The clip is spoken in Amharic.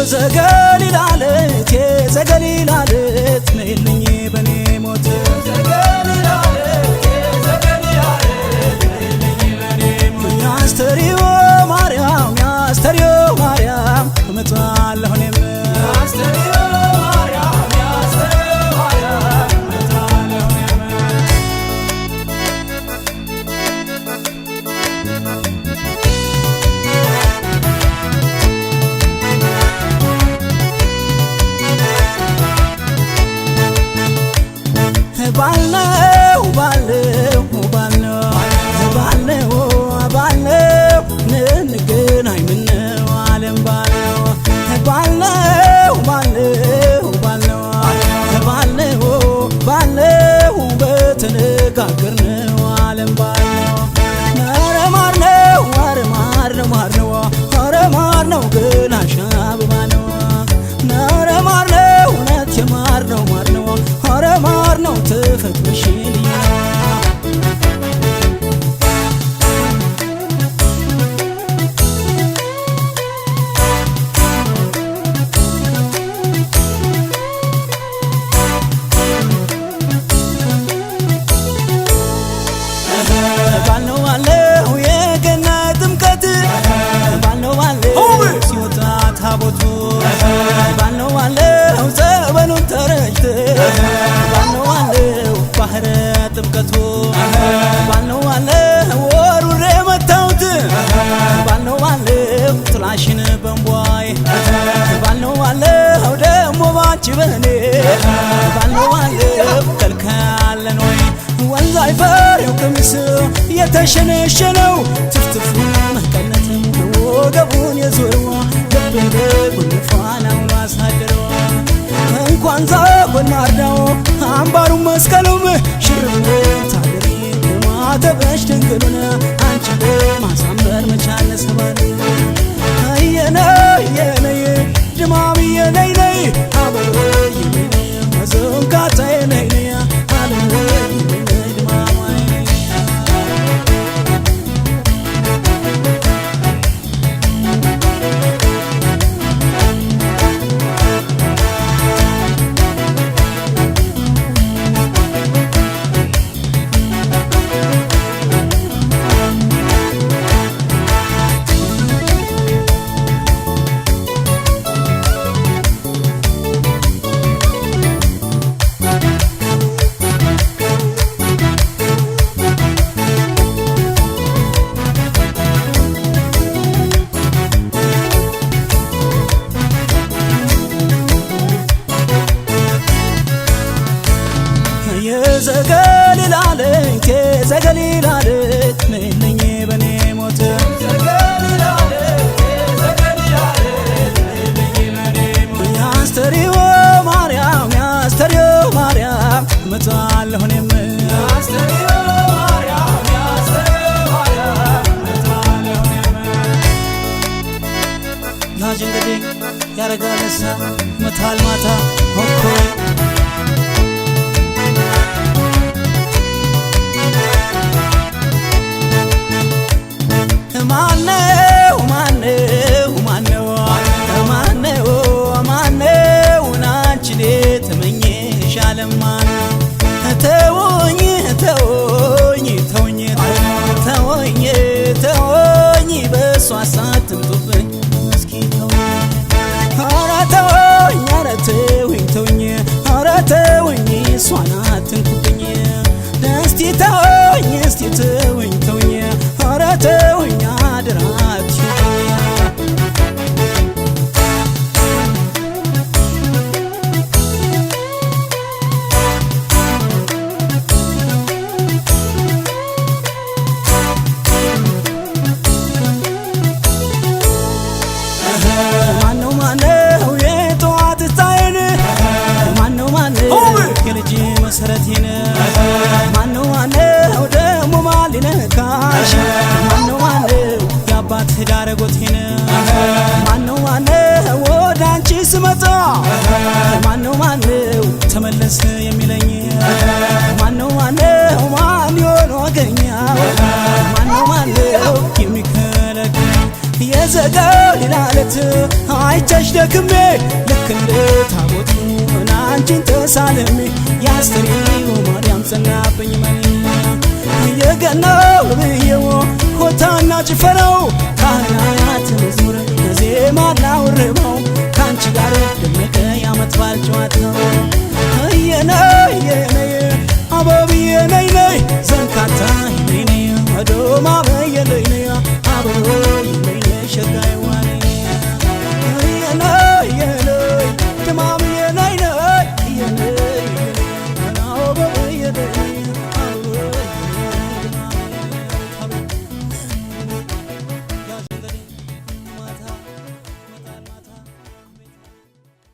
የዘገሊላ ዕለት የዘገሊላ ዕለት ነይልኝ በኔ ሞት የዘገሊላ ዕለት የዘገሊላ ዕለት ነይልኝ በኔ ሞት ያስተሪዮ ማርያም ያስተሪዮ ማርያም እመጣለሁ እኔም ያስተሪዮ ማርያም ያስተሪዮ ማርያም እመጣለሁ እኔም። ባልነው ባልነው ባልነው ባልነው ባልነው እንገናኝ ምነው ዓለም ባልነው ባልነው ባልነው ባልነው ባልነው ባልነው በተነጋገርነው ዓለም ባልነው ኧረ ማር ነው ኧረ ማር ነው ማር ነው ኧረ ማር ነው ገላሽ አበባ ነው ኧረ ማር ነው እውነት የማር ነው ማር ነው ኧረ ማር ነው ተፈጥሮሽ ልዩ ነው። ባልነው ባለው የገና ጥምቀት ባልነው ባለው ሲወጣ ታቦቱ ባልነው ባለው ጸበሉን ተረጭት ባልነው ባለው ባህረ ጥምቀቱ ባልነው ባለው ወሩሬ መታውት ባልነው ባለው ጥላሽን በንቧይ ባልነው ባለው ደሞ ባንቺ በኔ ባልነው ባለው ከልካለን ወይ ወንዝ አይፈሬው ቀሚስ የተሸነሸነው ትፍትፉ መቀነትም ወገቡን የዞረው ልቤ ጉንፋን አውሎ አሳደረው እንኳን ዛጎን ማርዳው አምባሩን መስቀሉም ሽርብን ታገሪ ማተበሽ ድንግሉን አንቺ ማሳመር መቻል ሰባል የነ የነይ ድማም የነይ ነይ አበበ የነይ መዘንካታ የነይ ነይ አለበ የነይ ድማም የነይ። የዘገሊላ ዕለት የዘገሊላ ዕለት ነይልኝ በኔ ሞት የዘገሊላ ዕለት የዘገሊላ ዕለት ነይልኝ በኔ ሞት ያስተሪዮ ማርያም ያስተሪዮ ማርያም እመጣለሁ እኔም ያስተሪዮ ማርያም ያስተሪዮ ማርያም እመጣለሁ እኔም። ናጅ እንግዲህ ያረጋል እሳ መታል ማታ ሆኮይ ማነው ማነው ማነው ማነው ማነው አንቺን የተመኘሽ ዓለም ማነው? ተወኝ ተወኝ ተወኝ ተወኝ ተወኝ በእሷ ሳትምጡብኝ እስኪ ተወኝ ኧረ ተወኝ ኧረ ተወኝ ተወኝ ኧረ ተወኝ እሷን አትንኩብኝ እስቲ ተወኝ እስቲ ተወኝ ተወኝ ኧረ ተወኝ አደራ አትዩብኝ። ማነው ማነው የጠዋት ፀሐይን ማነው ማነው የልጅ መሰረቴን ማነው ማነው ደሞ ማን ሊነካሽ ማነው ማነው የአባት ዳረጎቴን ማነው ማነው ወደ አንቺ ስመጣ ማነው ማነው ተመለስ የሚለኝ ማነው ማነው ማን ይሆን ወገኛው ማነው ማነው የሚከለክለኝ የዘገሊላ ዕለት አይቼሽ ደክሜ ልክ እንደ ታቦቱ አንቺን ተሳልሜ ያስተሪው ማርያም ጸናብኝ መኔ የገናው ብዬው ሆታና ጭፈራው ካህናት መዝሙር ዜማና ውርበው ከአንቺ ጋር ደመቀ ያመት በዓል ጨዋታው።